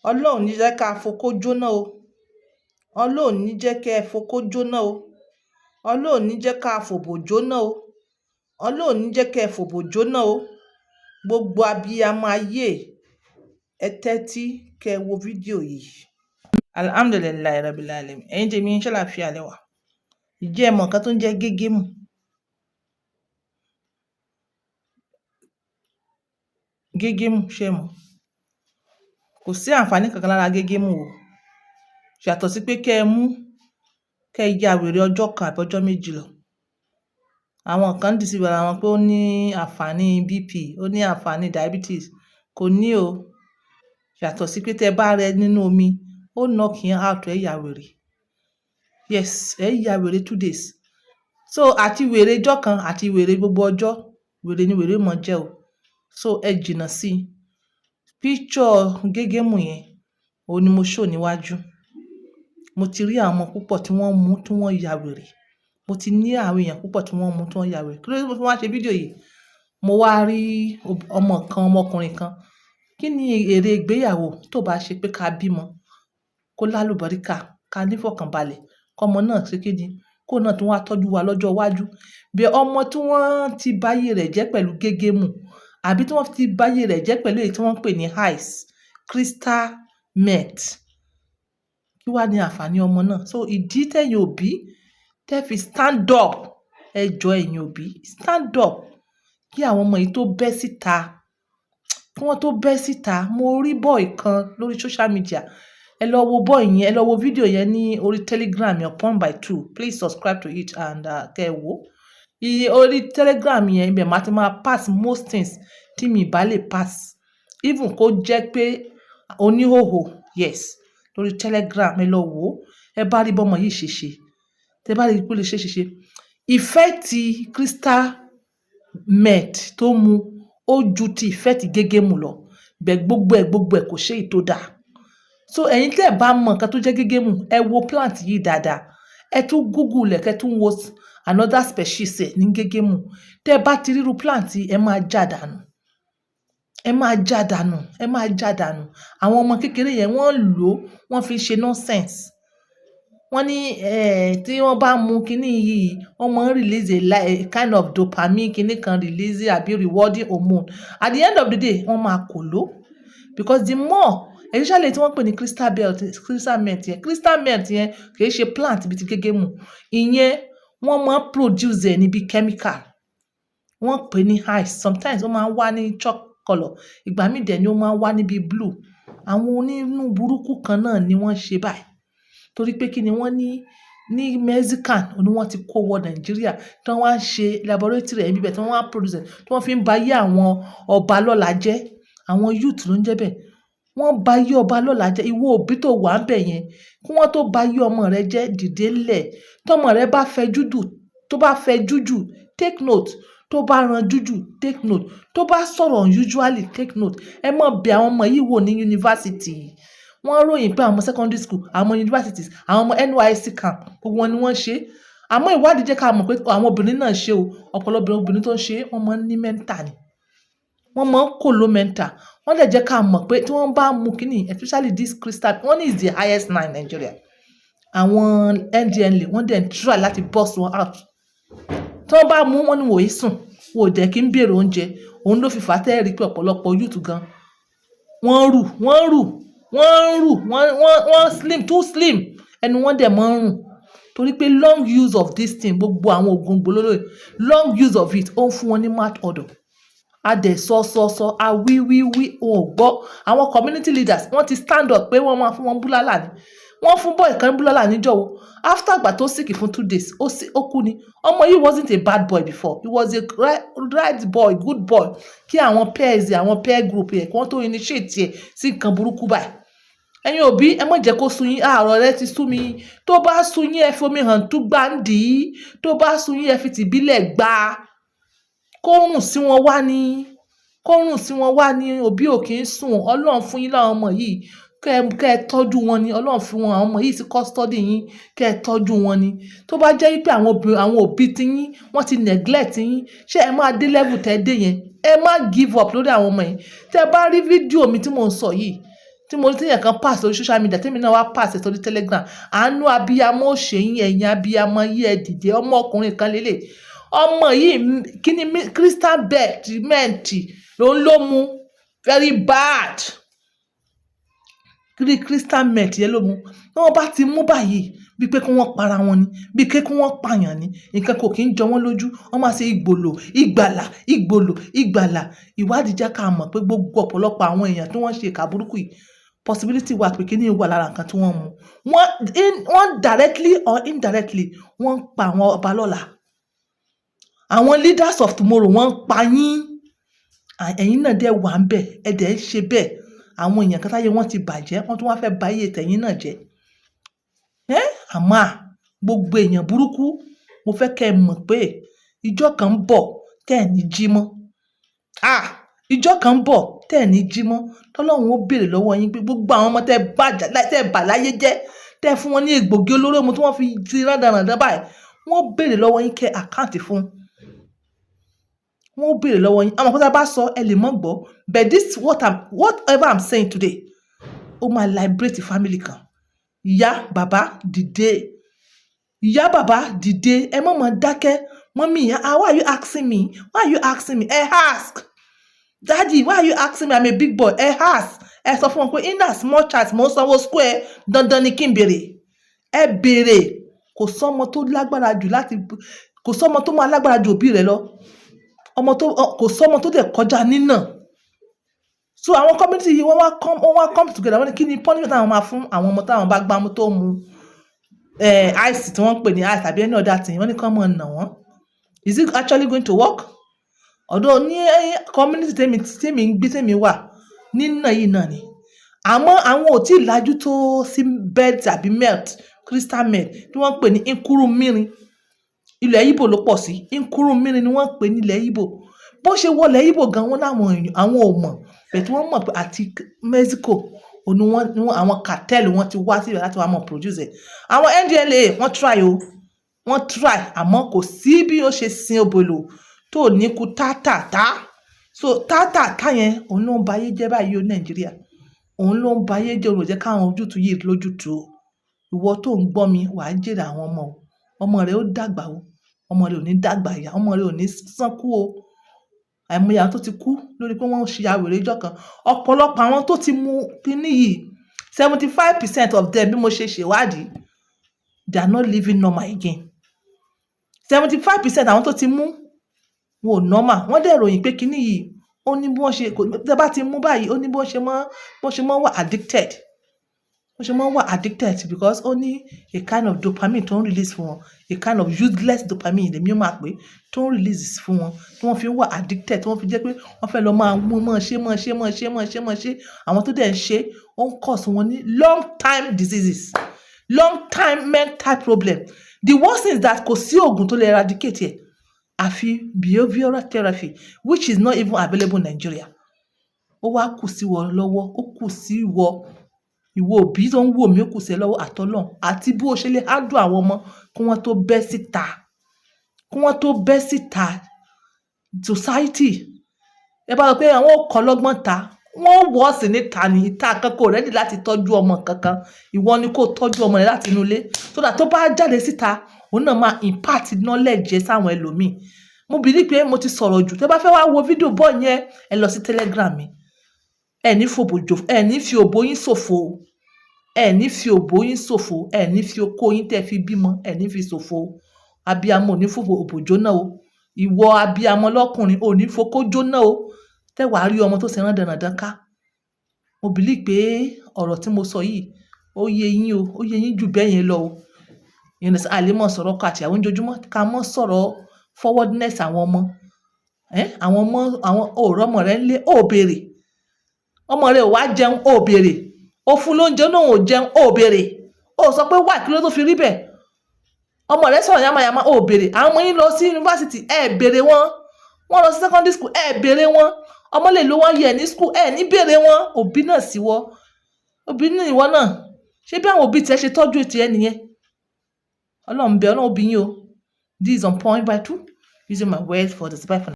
Ọlọ́run ò ní jẹ́ ká fokó jóná o. Ọlọ́run ò ní jẹ́ kẹ́ ẹ fokó jóná o. Ọlọ́run ò ní jẹ́ ká fòbò jóná o. Ọlọ́run ò ní jẹ́ kẹ́ ẹ fòbò jóná o. Gbogbo abiyamọ ayé, ẹ tẹ́tí kẹ́ ẹ wo fídíò yìí. Alhamdulillahi rabbil alamin. Ẹ̀yin tèmi, ṣàlàáfíà lẹ wà? Ǹjẹ́ ẹ mọ̀ nǹkan tó ń jẹ́ gégémù? Gégémù, ṣé ẹ mọ̀? Kò sí àǹfààní kankan lára gégémù o. Yàtọ̀ sí pé kẹ́ ẹ mú, kẹ́ ẹ ya wèrè ọjọ́ kan àbí ọjọ́ méjì lọ. Àwọn kan deceive ara wọn pé ó ní àǹfààní BP, ó ní àǹfààní diabetes. Kò ní o. Yàtọ̀ sí pé tí ẹ bá rẹ nínú omi, ó knock yín out, ẹ ya wèrè. Yes, ẹ ya wèrè 2 days. So àti wèrè ọjọ́ kan àti wèrè gbogbo ọjọ́, wèrè ni wèrè mọ̀ jẹ́ o. So ẹ jìnnà sí i. Picture gégémù yẹn, òun ni mo show níwájú. Mo ti rí àwọn ọmọ púpọ̀ tí wọ́n mú tí wọ́n ya wèrè. Mo ti ní àwọn èèyàn púpọ̀ tí wọ́n mú tí wọ́n ya wèrè. Kí ló dé tí mo fi wá ṣe fídíò yìí? Mo wá rí ọmọ kan, ọmọkùnrin kan. Kí ni èrè ìgbéyàwó tó bá ṣe pé ká bímọ, kó lálùbáríkà, ká ní ìfọ̀kànbalẹ̀, kí ọmọ náà ṣe kíni, kó náà tún wá tọ́jú wa lọ́jọ́ iwájú. Bí ọmọ tí wọ́n ti bá ayé rẹ̀ jẹ́ pẹ̀lú gégémù, àbí tí wọ́n ti bá ayé rẹ̀ jẹ́ pẹ̀lú èyí tí wọ́n ń pè ní ice, crystal meth. Kí wá ní àǹfààní ọmọ náà? So ìdí tẹ̀yin òbí tẹ fi stand up, ẹ jọ, ẹ̀yin òbí, stand up kí àwọn ọmọ yìí tó bẹ́ síta, kí wọ́n tó bẹ́ síta. Mo rí boy kan lórí social media. Ẹ lọ wo boy yẹn, ẹ lọ wo fídíò yẹn ní orí Telegram yẹn, Upon by Two. Please subscribe to it and kẹ́ ẹ wò. Iye orí Telegram yẹn, ibẹ̀ máa ti máa pass most things tí mi bá lè pass. Even kó jẹ́ pé oníhòhò, yes, lórí Telegram, ẹ lọ wò ó. Ẹ bá rí bọ́mọ yìí ṣe ṣe, tẹ bá rí pé ó lè ṣe ṣe ṣe. Effect crystal meth tó mu, ó ju ti effect gégémù lọ. Bẹ́ẹ̀ gbogbo ẹ̀ kò ṣe èyí tó dáa. So ẹ̀yin tí ẹ bá mọ nǹkan tó jẹ́ gégémù, ẹ wo plant yìí dáadáa. Ẹ tún Google ẹ̀, kẹ́ tún wo another species ẹ̀ ní gégémù. Tẹ́ ẹ bá ti ríru plant yìí, ẹ máa já dànù. Ẹ máa já dànù, ẹ máa já dànù. Àwọn ọmọ kékeré yẹn, wọ́n ń lò ó, wọ́n fi ń ṣe nonsense. Wọ́n ní tí wọ́n bá mu kíní yìí, wọ́n máa ń release a kind of dopamine, kíní kan release àbí rewarding hormone. At the end of the day, wọ́n máa kòló. Because the more, especially tí wọ́n pè ní crystal belt, crystal meth yẹn, crystal meth yẹn kì í ṣe plant bíi ti gégémù. Ìyẹn wọ́n máa ń produce ẹ̀ níbi chemical. Wọ́n pè ní ice. Sometimes ó máa ń wá ní chalk colour. Ìgbà mí dẹ̀ ni ó máa ń wá níbi blue. Àwọn onínú burúkú kan náà ni wọ́n ṣe báyìí. Torí pé kí ni, wọ́n ní Mexican ni wọ́n ti kó wọ Nàìjíríà, tí wọ́n wá ń ṣe laboratory ẹ̀ níbẹ̀, tí wọ́n wá produce ẹ̀, tí wọ́n fi ń ba ayé àwọn ọba lọ́la jẹ́. Àwọn youth ló ń jẹ́ bẹ́ẹ̀. Wọ́n ba ayé ọba lọ́la jẹ́. Ìwọ òbí tó wà níbẹ̀ yẹn, kí wọ́n tó ba ayé ọmọ rẹ jẹ́, dìde ńlẹ̀. Tọ́mọ rẹ bá fẹ́ jújù, tó bá fẹ́ jújù, take note. Tó bá ran jújù, take note. Tó bá sọ̀rọ̀ unusually, take note. Ẹ má bẹ àwọn ọmọ yìí wò ní yunifásítì. Wọ́n ròyìn pé àwọn ọmọ secondary school, àwọn ọmọ universities, àwọn ọmọ NYSC camp, gbogbo wọn ni wọ́n ṣe. Àmọ́ ìwádìí jẹ́ ká mọ̀ pé àwọn obìnrin náà ṣe o. Ọ̀pọ̀lọpọ̀ obìnrin tó ń ṣe, wọ́n máa ń ní mental ni. Wọ́n máa ń kòló mental. Wọ́n dẹ̀ jẹ́ ká mọ̀ pé tí wọ́n bá mu kíní, especially this crystal, wọ́n ní is the highest now in Nigeria. Àwọn NDLEA, wọ́n dẹ̀ ń try láti burst wọn out. Tí wọ́n bá mú, wọ́n ní wọ́n ò sùn, wọn ò dẹ̀ kí ń bèrè oúnjẹ. Òun ló fi fà á tẹ́ rí pé ọ̀pọ̀lọpọ̀ youth gan, wọ́n rù, wọ́n rù, wọ́n ń rù, wọ́n slim, too slim, ẹnu wọn dẹ̀ máa ń rùn. Torí pé long use of this thing, gbogbo àwọn òògùn olóró yìí, long use of it, ó ń fún wọn ní mouth odour. A dẹ̀ sọ sọ sọ, a wí wí wí, wọn ò gbọ́. Àwọn community leaders, wọ́n ti stand up pé wọ́n máa fún wọn búlálà ni. Wọ́n fún boy kan búlálà níjọ́ wo. After ìgbà tó sick fún 2 days, ó kú ni. Ọmọ yìí wasn't a bad boy before. He was a right boy, good boy. Kí àwọn peers, àwọn peer group yẹn, kí wọ́n tó initiate ẹ̀ sí nǹkan burúkú báyìí. Ẹ̀yin òbí, ẹ má jẹ́ kó sú yín. Àárọ̀ rẹ ti sú mi. Tó bá sú yín, ẹ fomi hàn tú gbàǹdì. Tó bá sú yín, ẹ fi tìbílẹ̀ gbá. Kó rùn sí wọn wá ní. Kó rùn sí wọn wá ní. Òbí ò kí ń sùn. Ọlọ́run fún yín láwọn ọmọ yìí. Kẹ́ ẹ tọ́jú wọn ni. Ọlọ́run fún wọn àwọn ọmọ yìí sí custody yín. Kẹ́ ẹ tọ́jú wọn ni. Tó bá jẹ́ wípé àwọn òbí, àwọn òbí tí yín, wọ́n ti neglect yín, ṣé ẹ máa dé level tẹ́ dé yẹn? Ẹ má give up lórí àwọn ọmọ yìí. Tẹ́ ẹ bá rí fídíò mi tí mò ń sọ yìí, tí Tí mo rí tí èèyàn kan pass lórí social media, tèmi náà wá pass ẹ̀ sórí Telegram. Àánú abiyamọ ò ṣe yín, ẹ̀yin abiyamọ yí, ẹ dìde. Ọmọkùnrin kan lélẹ̀. Ọmọ yìí, kíni, crystal meth ló ń ló mu, very bad. Kí crystal meth yẹn ló mu. Tí wọ́n bá ti mú báyìí, bí pé kí wọ́n para wọn ni, bí pé kí wọ́n pààyàn ni, nǹkan kò kí ń jọ wọ́n lójú. Wọ́n máa ṣe ìgbòlò, ìgbàlà, ìgbòlò, ìgbàlà. Ìwádìí jẹ́ ká mọ̀ pé gbogbo ọ̀pọ̀lọpọ̀ àwọn èèyàn tí wọ́n ṣe ìkà burúkú yìí, possibility wà pé kíní wà lára nǹkan tí wọ́n mu. Wọ́n directly or indirectly, wọ́n ń pa àwọn ọba lọ́la. Àwọn leaders of tomorrow, wọ́n ń pa yín. Ẹ̀yin náà dẹ̀ wà ń bẹ̀, ẹ dẹ̀ ń ṣe bẹ́ẹ̀. Àwọn èèyàn kan táyé wọ́n ti bàjẹ́, wọ́n tún wá fẹ́ ba ayé tẹ̀yin náà jẹ́. Ẹ́ àmọ́ à, gbogbo èèyàn burúkú, mo fẹ́ kí ẹ mọ̀ pé ìjọ kan ń bọ̀ tẹ́ ẹ̀ ní jí mọ́. Ah! Ìjọ kan ń bọ̀ tẹ́ ẹ̀ ní jí mọ́. Tọ́lọ́run ó béèrè lọ́wọ́ yín pé gbogbo àwọn ọmọ tẹ́ bá jà, tẹ́ bà láyé jẹ́, tẹ́ fún wọn ní egbògi olóró mu tí wọ́n fi ti rándanràndan báyìí, wọ́n ó béèrè lọ́wọ́ yín kẹ́ account fún. Wọ́n ó béèrè lọ́wọ́ yín. Àmọ́ pé tí a bá sọ, ẹ lè má gbọ́. But this whatever I'm saying today, ó máa liberate family kan. Ìyá, bàbá, dìde. Ìyá, bàbá, dìde. Ẹ má máa dákẹ́. Mummy, ah, why are you asking me? Why are you asking me? Ẹ ask. Daddy, why are you asking me? I'm a big boy. Ẹ ask. Ẹ sọ fún wọn pé in as much as mò ń sanwó school ẹ, dandan ni kí n béèrè. Ẹ béèrè. Kò sọ́mọ tó lágbára jù láti, kò sọ́mọ tó máa lágbára ju òbí rẹ̀ lọ. Ọmọ tó, kò sọ́mọ tó dẹ̀ kọjá nínà. So àwọn community yìí, wọ́n wá come together. Wọ́n ní kí ni punishment táwọn máa fún àwọn ọmọ táwọn bá gbámú tó mu ice tí wọ́n ń pè ní ice tàbí any other thing. Wọ́n ní kí wọ́n máa nà wọ́n. Is it actually going to work? Although ní community tèmi ń gbé, tèmi wà, nínà yìí náà ni. Àmọ́ àwọn ò tí ì lajú tó sí bed tàbí meth, crystal meth tí wọ́n ń pè ní nkúrú mírin. Ilẹ̀ Igbo ló pọ̀ sí. Nkúrú mírin ni wọ́n ń pè ní ilẹ̀ Igbo. Bó ṣe wọ ilẹ̀ Igbo gan, wọ́n láwọn èèyàn, àwọn ò mọ̀. But wọ́n mọ̀ pé àti Mexico, òun ni wọ́n, àwọn cartel wọ́n ti wá síbẹ̀ láti wá máa produce ẹ̀. Àwọn NDLEA, wọ́n try o. Wọ́n try, àmọ́ kò sí bí ó ṣe sin òbòlò tó ní kú tátàtá. So tátàtá yẹn, òun ló ń ba ayé jẹ́ báyìí o ní Nàìjíríà. Òun ló ń ba ayé jẹ́, òun ò jẹ́ káwọn ojútùú yìí lójútùú o. Ìwọ tó ń gbọ́ mi, wà á jèrè àwọn ọmọ o. Ọmọ rẹ ó dàgbà o. Ọmọ rẹ ò ní dàgbà ìyà. Ọmọ rẹ ò ní sánkú o. Àìmọye àwọn tó ti kú lórí pé wọ́n ṣe àwèrè ọjọ́ kan. Ọ̀pọ̀lọpọ̀ àwọn tó ti mu kíní yìí, 75% of them, bí mo ṣe ṣèwádìí, they are not living normal again. 75% àwọn tó ti mú wọn ò normal. Wọ́n dẹ̀ ròyìn pé kíní yìí, ó ní bí wọ́n ṣe, kò, tí ẹ bá ti mú báyìí, ó ní bí wọ́n ṣe máa wà addicted. Wọ́n ṣe máa wà addicted because ó ní a kind of dopamine tó ń release fún wọn. A kind of useless dopamine lèmi ó máa pè é, tó ń release fún wọn, tí wọ́n fi ń wà addicted, tí wọ́n fi jẹ́ pé wọ́n fẹ́ lọ máa mú, máa ṣe, máa ṣe, máa ṣe, máa ṣe, máa ṣe. Àwọn tó dẹ̀ ń ṣe, ó ń cause wọn ní long time diseases, long time mental problem. The worst thing is that kò sí òògùn tó lè eradicate ẹ̀, àfi behavioral therapy, which is not even available in Nigeria. Ó wá kù sí wọ lọ́wọ́, ó kù sí ìwọ, ìwọ òbí tó ń wò mí, ó kù sí ẹ lọ́wọ́ àtọlọ́run àti bí ó ṣe lè handle àwọn ọmọ kí wọ́n tó bẹ́ síta, kí wọ́n tó bẹ́ síta society. Ẹ bá sọ pé àwọn ò kọ́ lọ́gbọ́n ta, wọ́n wọ́ sí níta ni. Ìta kankan ò ready láti tọ́jú ọmọ kankan. Ìwọ ni kó tọ́jú ọmọ rẹ láti inú ilé so that tó bá jáde síta, òun náà máa impart knowledge ẹ sáwọn ẹlòmíì. Mo believe pé mo ti sọ̀rọ̀ jù. Tẹ́ bá fẹ́ wá wo fídíò boy yẹn, ẹ lọ sí Telegram mi. Ẹ ní fòbò jò, ẹ ní fi òbò yín ṣòfò, ẹ ní fi òbò yín ṣòfò, ẹ ní fi okó yín tẹ́ fi bímọ, ẹ ní fi ṣòfò. Abiyamọ ò ní fòbò òbò jóná o. Ìwọ abiyamọ lọ́kùnrin ò ní fokó jóná o. Tẹ́ wàá rí ọmọ tó ṣe rándanràndan ká. Mo believe pé ọ̀rọ̀ tí mo sọ yìí, ó yé yín o, ó yé yín jù bẹ́ẹ̀ yẹn lọ o. You understand? A lè mọ̀ sọ̀rọ̀ ọkọ àti ìyàwó ojoojúmọ́, ká mọ̀ sọ̀rọ̀ forwardness àwọn ọmọ. Ẹ́ àwọn ọmọ, àwọn ò rọ́mọ rẹ ńlé, ó béèrè. Ọmọ rẹ ò wá jẹun, ó béèrè. Ó fún lóúnjẹ, ó náà ò jẹun, ó béèrè. Ó sọ pé why, kí ló tó fi rí bẹ́ẹ̀? Ọmọ rẹ sọ̀rọ̀ yamayama, ó béèrè. Àwọn ọmọ yín lọ sí yunifásítì, ẹ béèrè wọn. Wọ́n lọ sí secondary school, ẹ béèrè wọn. Ọmọ lè lo 1 year ní school, ẹ ní béèrè wọn. Òbí náà sì wọ. Òbí ní ìwọ náà. Ṣé bí àwọn òbí tí ẹ ṣe tọ́jú tiẹ̀ nìyẹn? Ọlọ́run bẹ̀, Ọlọ́run bí yín o. This is On Point by Two, using my words for this. Bye for now.